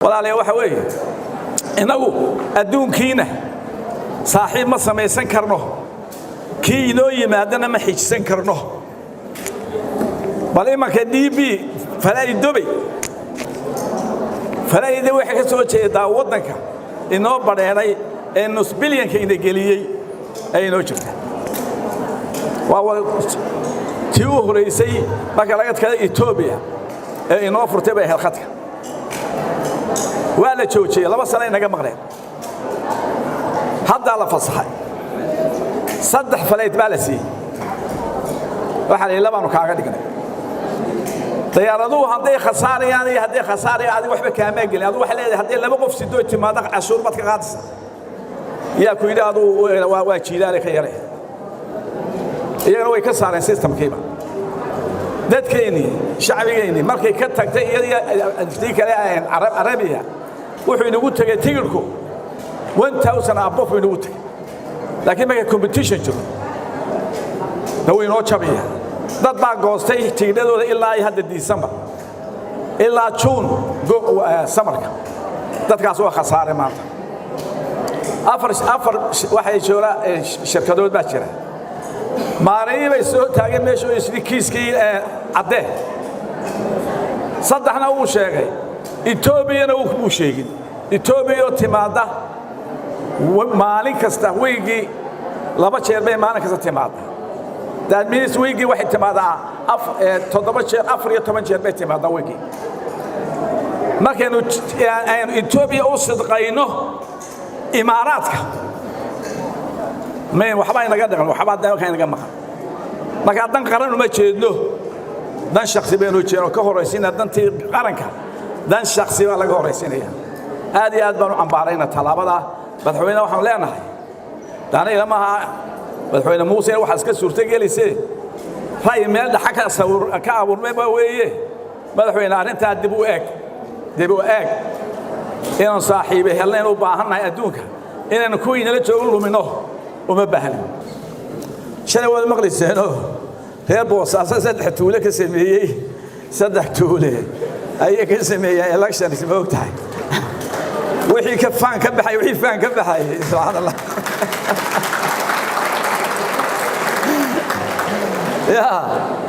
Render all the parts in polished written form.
Walaalayaal, waxa weeye, innagu adduunkiina saaxiib ma samaysan karno, kii inoo yimaadana ma xijisan karno. Bal imanka DP Fly Dubai, Fly waxay ka soo jeedaa waddanka inoo badheedhay ee nus bilyanka ina geliyey ee inoo jirta. Waa tii u horaysay marka laga tkada Etoobiya ee inoo furtay bay ahayd. Khadka waa la joojiyey, 2 sano inaga maqleen, haddaa la fasaxay. Saddex flight baa la siiyey. Waxaa la yidhi labaanu kaaga dhignay. Diyaaraduhu hadday khasaarayaan iyo hadday khasaarayaan, adiga waxba kaamaa gelin. Adigu waxay leedahay hadday laba qof sidoo timaado, cashuur baad ka qaadaysa. Yaa ku yidhi adugu waa jiilaale ka yare? Iyagana way ka saareen systemkiiba. Dadkeennii, shacbigeennii, markay ka tagtay iyadii kale Arabiya, wuxuu inagu tegey tigidhku 1000 above buu inagu tegey. Laakiin markay competition jiro da wuu inoo jabaya. Dad baa goostay tigidhadooda ilaa iyo hadda December ilaa June samarka. Dadkaas waa khasaare maanta. Afar afar waxay jooga shirkadood baa jira. Maareeyi bay soo taageen meesha oo isli kiiskii caddee. Saddexna wuu sheegay, Etoobiyana wuu sheegin. Etoobiya oo timaadda maalin kasta, wiigii laba jeer bay maalin kasta timaadda. That means wiigii waxay timaadaa 7 jeer, 14 jeer bay timaadaa wiigii. Markaynu aynu Etoobiya u sidqayno Imaaraadka, mayn waxba inaga dhaqan, waxba dalka inaga maqan. Markaa dan qaran uma jeedno, dan shaksi baynu jeedno ka horraysiina dantii qaranka. Dan shaksi baa laga horraysiinaya. Aad iyo aad baan u cambaarayna tallaabada madaxweyne. Waxaanu leenahay, daana ilamaha Madaxweyne Muuse, waxaa iska suurtogelisee ra'yi meel dhaxa ka sawir ka abuurmay baa weeye. Madaxweyne, arrintaa dib u eeg, dib u eeg. Inaan saaxiibe helnayn u baahannahay adduunka, inaynu kuwii nala joogo lumino uma baahnin. Shalay waad maqlayseenoo reer Boosaaso saddex tuule ka sameeyey, saddex tuule ayay ka sameeyeen elections, ma og tahay? Wixii ka faan ka baxay, wixii faan ka baxay, subxaan Allah ya.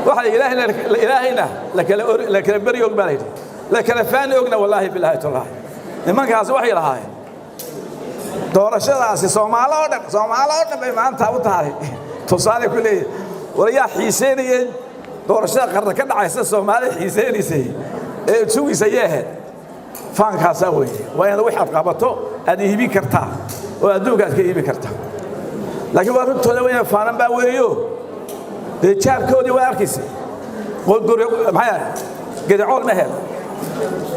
Waxa ilaahayna, ilaahayna la kala beri og baa la yidhi, la kala faani ogna. Wallaahi bilaahi tallaahi, nimankaasi waxay lahaayeen doorashadaasi Soomaalo oo dhan, Soomaalo oo dhan bay maanta u tahay tusaale ku leeyahay. War yaa xiiseynayeen doorashada qarna ka dhacaysa? Soomaalida xiiseynaysay ee sugaysa yee ahayd? Faankaasaa weeye. Waa inaad waxaad qabato aad iibin kartaa oo adduunka aad ka iibin kartaa. Laakiin waa runtooda weyna faanan baa weeyo. Dee jaarkoodii waa arkaysay, maxaa gedicool ma hel,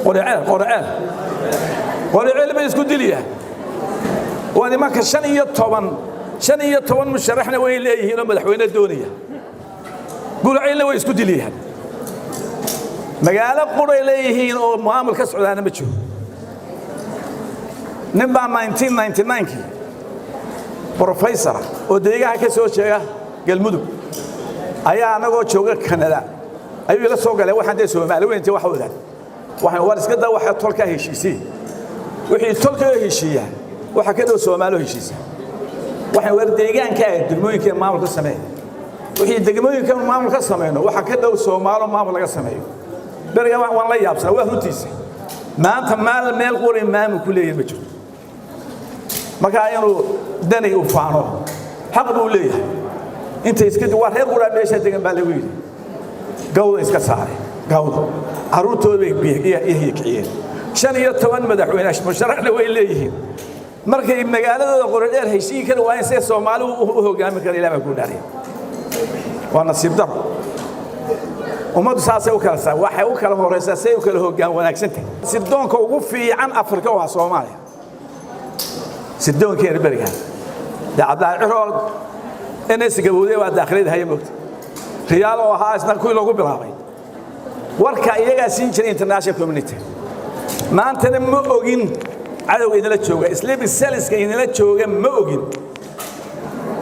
qoriceel, qoriceel, qoriceel bay isku dilayaan. Waa nimanka 15, 15 musharaxna way leeyihiin oo madaxweyne doonaya. Guraceylna way isku dilayaan. Magaalo quray leeyihiin oo maamul ka socdaana ma jiro. Nin baa 1999kii professor oo deegaanka ka soo jeega Galmudug ayaa anagoo jooga Kanada ayuu ila soo galay. Waxaan dee Soomaali weynta wax wadaan, waxaan war iska daa, waxa tolkaa heshiisii, wixii tolka heshiiya waxa ka dhow Soomaali heshiisa. Waxaan war deegaanka degmooyinka maamul ka sameeya, wixii degmooyinka maamul ka sameeyno waxa ka dhow Soomaalo maamul laga sameeyo. Beriga waan la yaabsanaa, waa runtiisa. Maanta maal meel qori maamul ku leeyahay ma jiro. Marka inuu dani u faano xaq buu leeyahay. Inta iska waa reer quraa meesha degan baa lagu yidhi, gawda iska saaray gawda, carruurtooda bay kiciyeen. 15 madaxweyne musharaxna way leeyihiin. Markay magaaladooda Qorodheer heshiin kari waayeen, see Soomaaligu u hogaamin kara? Ilaah baa kuu dhaariya, waa nasiib daro. Ummaddu saasay u kala saa, waxay u kala horaysaa say u kala hoggaan wanaagsantahay. Sirdoonka ugu fiican Afrika waa Soomaaliya, sirdoonkeena berigaa. Dee Cabdilaahi Ciroo ns gabowde waa daakhiliyada haya moogta, Riyaal oo ahaa isna kuwii loogu bilaabay warka iyagaa siin jiray international community. Maantana ma ogin cadowga idinla jooga, sleeping cellska idinla jooga ma ogin.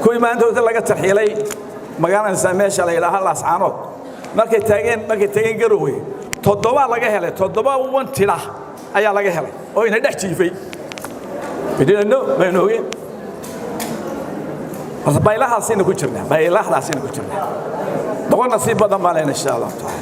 Kuwii maanta wada laga tarxiilay magaalanaysaa meesha la yidhaaha Laascaanood, markay taageen, markay tageen Garowe, toddoba laga helay, toddoba wantida ayaa laga helay. Oo ina dhex jiifay. We didn't know, maynu ogeyn. Horta baylahaasaynu ku jirnaa, baylahdaasaynu ku jirnaa. Doqon nasiib badan baa lehna, insha Allahu taala.